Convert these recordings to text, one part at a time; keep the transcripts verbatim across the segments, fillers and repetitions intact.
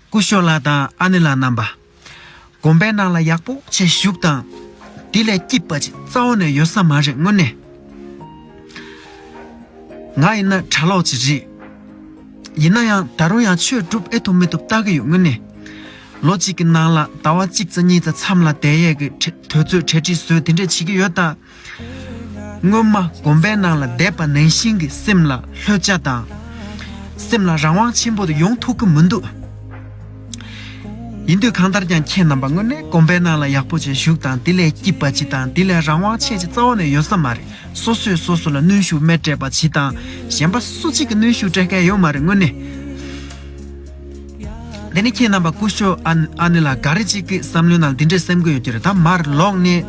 སྐུ་ཞབས་ལགས་དང་ཨ་ནེ་ལགས་རྣམ་པ། དགོན་པའི་ནང་ལ་ཡག་པོ་བྱས་བཞུགས་དང་། དེ་ལས་སྐྱིད་པ་ཅིག་རྩ་བ་ནས་ཡོད་ས་མ་རེད་དངོས་གནས། ང་ཡིན་ན་གྲྭ་ལོག་ཅིག་རེད། ཡིན་ན་ཡང་ད་རུང་ཡང་ཆོས་སྒྲུབ་ཨེ་ཐུབ་མི་ཐུབ་ལྟ་གི་ཡོད་དངོས་གནས། ལོ་གཅིག་གི་ནང་ལ་ཟླ་བ་གཅིག་ཙམ་གཉིས་ཙམ་མཚམས་ལ་བསྡད་ཡས་ཀྱི་གྲ- དུས་ཚོད་གྲ་སྒྲིག་བཟོས་དེ་འདྲས་བྱེད་ཀྱི་ཡོད་ད། སྔོན་མ་དགོན་པའི་ནང་ལ་བསྡད་པ་ནང་བཞིན་གྱི་སེམས་ལ་ལྷོད་ཆ་དང་། སེམས་ལ་རང་དབང་ཆེན་པོ་དེ་ཡོང་ཐུབ་ཀྱི་མི་འདུག་ཡིན་དུས་གང་ལྟར་ཀྱང་ཁྱེད་རྣམ་པ་དངོས་གནས་དགོན་པའི་ནང་ལ་ཡག་པོ་བྱས་བཞུགས་དང་། དེ་ལས་སྐྱིད་པ་ཅིག་དང་། དེ་ལས་རང་དབང་ཆེ་ཅིག་རྩ་བ་ནས་ཡོད་ས་མ་རེད། སོ་སོས་སོ་སོ་ལ་གནོན་ཤུགས་མེད་སྤྲད་པ་ཅིག་དང་། གཞན་པ་སུ་གཅིག་གིས་གནོན་ཤུགས་སྤྲད་མཁན་ཡོད་མ་རེད་དངོས་གནས། དེ་ནི་ཁྱེད་རྣམ་པ་སྐུ་ཞབས་ཨ་ཨ་ནེ་ལགས་ག་རེ་གཅིག་གི་བསམ་བློའི་ནང་འདི་འདྲས་སེམས་ཀྱི་ཡོད་ཀྱི་རེད། ད་མར་ལོག་ནས་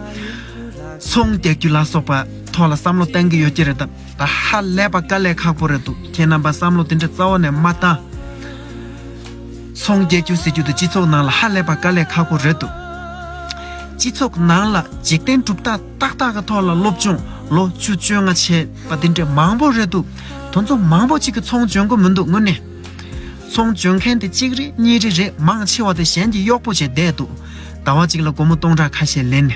ཚོང་རྒྱག་རྒྱུ་ལ་སོགས་པ་ཐོག་ལ་བསམ་བློ་གཏང་གི་ཡོད་ཀྱི་རེད། ད་ད་ཧ་ལས་པ་དཀའ་ལས་ཁག་པོ་རེད་འདུག་ཁྱེད་རྣམ་པ་བསམ་བློ་འདི་འདྲས་རྩ་བ་ནས་མ་བཏང་། ཚོང་རྒྱག་རྒྱུ་ཟེར་རྒྱུ་དེ་སྤྱི་ཚོགས་ནང་ལ་ཧ་ལས་པ་དཀའ་ལས་ཁག་པོ་རེད་འདུག་སྤྱི་ཚོགས་ནང་ལ་འཇིག་རྟེན་གྲུབ་རྟགས་ཏག་ཏག་གི་ཐོག་ལ་སློབ་སྦྱོང་ལོ་བཅུ་བཅོ་ལྔ་བྱས་པ་འདི་འདྲས་མང་པོ་རེད་འདུག་དེ་ཚོ་མང་པོ་གཅིག་གི་ཚོང་འཇོན་གི་མི་འདུག་དངོས་གནས། ཚོང་འཇོན་མཁན་དེ་གཅིག་རེ་གཉིས་རེ་རེད། མང་ཆེ་བ་དེ་གཞན་གྱི་གཡོག་པོ་བྱས་བསྡད་འདུག་ཟླ་བ་གཅིག་ལ་སྒོར་མོ་སྟོང་ཕྲག་ཁ་ཤས་ལེན་ནས།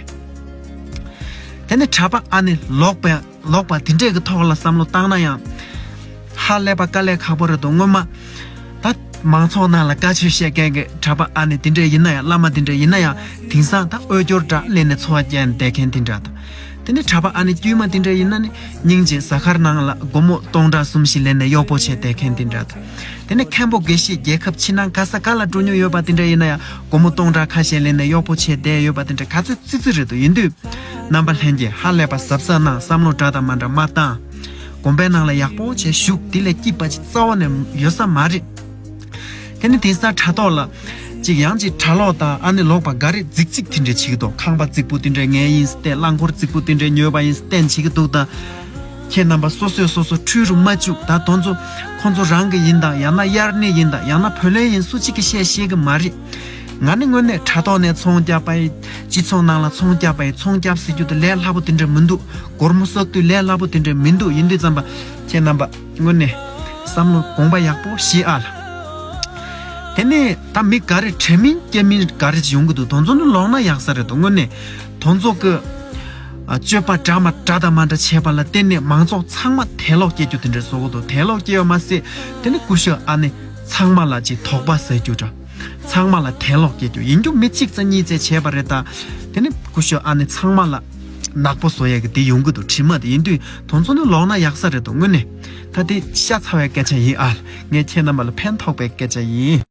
དེ་ནས་གྲྭ་པ་ཨ་ནེ་ལོག་པའི་ལོག་པ་དེ་འདྲས་ཀྱི་ཐོག་ལ་བསམ་བློ་བཏང་ན་ཡང་། ཧ་ལས་པ་དཀའ་ལས་ཁག་པོ་རེད་འདུག་སྔོན་མ། ད་མང་ཚོགས་ནང་ལ་བཀའ་ཆོས་བཤད་མཁན་གྱི་གྲྭ་པ་ཨ་ནེ་དེ་འདྲས་ཡིན་ན་ཡང་། བླ་མ་དེ་འདྲས་ཡིན་ན་ཡང་། དེང་སང་ད་འོས་སྦྱོར་འདྲ་ལེན་ནས་འཚོ་བ་སྐྱེལ་ནས་བསྡད་མཁན་དེ་འདྲ་དང་། དེ་ནས་གྲྭ་པ་ཨ་ནེ་དཀྱུས་མ་དེ་འདྲ་ཡིན་ན་ནི་སྙིང་རྗེ་གཟའ་སྐར་ནང་ལ་སྒོར་མོ་སྟོང་ཕྲག་གསུམ་བཞི་ལེན་ནས་གཡོག་པོ་བྱས་བསྡད་མཁན་དེ་འདྲ་དང་། དེ་ནས་མཁན་པོ་དགེ་བཤེས་རྒྱལ་ཁབ་ཕྱི་ནང་ག་ས་ག་ལ་འགྲོ་མྱོང་ཡོད་པ་དེ་འདྲ་ཡིན་ན་ཡང་། སྒོར་མོ་སྟོང་ཕྲག་ཁ་ཤས་ལེན་ནས་གཡོག་པོ་བྱས་བསྡད་ཡོད་པ་དེ་འདྲ་ག་ཚོད་ཙི་ཙི་རེད་འདུག་ཡིན་དུས་རྣམ་པ་ལྷན་རྒྱས་ཧ་ལས་པ་གཟབ་གཟབ་གནང་། བསམ་བློ་འདྲ་དང་མ་འདྲ་མ་བཏང་། དགོན་པའི་ནང་ལ་ཡག་པོ་བྱས་བཞུགས། དེ་ལས་སྐྱིད་པ་ཅིག་རྩ་བ་ནས་ཡོད་ས་མ་རེད། དེ་ནི་དེང་སང་དྲ་ཐོག་ལ་ཅིག་ཡང་ཅིག་གྲྭ་ལོག་དང་ཨ་ནེ་ལོག་པ་འགའ་རེ་རྫིག་རྫིག་དེ་འདྲས་བྱེད་ཀྱི་འདུག་ཁང་པ་རྫིག་པོ་དེ་འདྲས་ངའི་ཡིན་བསྟན། རླངས་འཁོར་རྫིག་པོ་དེ་འདྲས་ཉོས་པ་ཡིན་བསྟན་བྱེད་ཀྱི་འདུག་ད་ཁྱེད་རྣམ་པ་སོ་སོས་སོ་སོ་འཁྲུལ་རུ་མ་བཅུག་ད་དེ་ཚོ་ཁོང་ཚོ་རང་གི་ཡིན་དང་། ཡང་ན་དབྱར་གནས་ཡིན་དང་། ཡང་ན་བུ་ལོན་ཡིན། སུ་གཅིག་གིས་བཤད་ཤེས་ཀྱི་མ་རེད། ང་ནི་དངོས་གནས་དྲ་ཐོག་ནས་ཚོང་རྒྱག་པ་ཡིན། སྤྱི་ཚོགས་ནང་ལ་ཚོང་རྒྱག་པ་ཡིན། ཚོང་རྒྱབ་ཟེར་རྒྱུ་དེ་ལས་སླ་པོ་དེ་འདྲ་མི་འདུག་སྒོར་མོ་བསགས་དུས་ལས་སླ་པོ་དེ་འདྲ་མི་འདུག་ཡིན་དུས་ཙམ་པ་ཁྱེད་རྣམ་པ་དངོས་གནས་བསམ་བློ་དགོངས་པ་ཡག་པོ་བཞེས་ཨ་ལ། དེ་ནས་ད་མི་འགའ་རེ་དྲན་མིན་སྐྱེ་མིན་འགའ་རེ་ཅིག་ཡོང་གི་འདུག་དེ་ཚོ་ནི་ལོག་ན་ཡག་ས་རེད་འདུག་དངོས་གནས་དེ་ཚོ་གི་ཨ་སྤྱོད་པ་འདྲ་མ་འདྲ་དང་མ་འདྲ་བྱས་པ་ལ་བརྟེན་ནས་མང་ཚོགས་ཚང་མ་དད་ལོག་སྐྱེ་རྒྱུ་དེ་འདྲ་བཟོ་གི་འདུག་དད་ལོག་སྐྱེ་བ་མ་ཟད། དེ་ནི་སྐུ་ཞབས་ཨ་ནེ་ཚང་མ་ལ་ཅིག་དོགས་པ་ཟ་རྒྱུ་འདྲ། ཚང་མ་ལ་དད་ལོག་སྐྱེ་རྒྱུ། ཡིན་རྒྱུ་མི་གཅིག་ཙམ་གཉིས་ཙམ་བྱས་པ་རེད་ད། དེ་ནི་སྐུ་ཞབས་ཨ་ནེ་ཚང་མ་ལ་ནག་པོ་བཟོ་ཡས་ཀྱི་དེ་ཡོང་གི་འདུག་དྲི་མ་དེ། ཡིན་དུས་དེ་ཚོ་ནི་ལོག་ན་ཡག་ས་རེད་འདུག་དངོས་གནས། ད་དེ་ཤ་ཚ་བའི་སྐད་ཆ་ཡིན་ཨ། ངས་ཁྱེད་རྣམ་པ་ལ་ཕན་ཐོགས་པའི་སྐད་ཆ་ཡིན།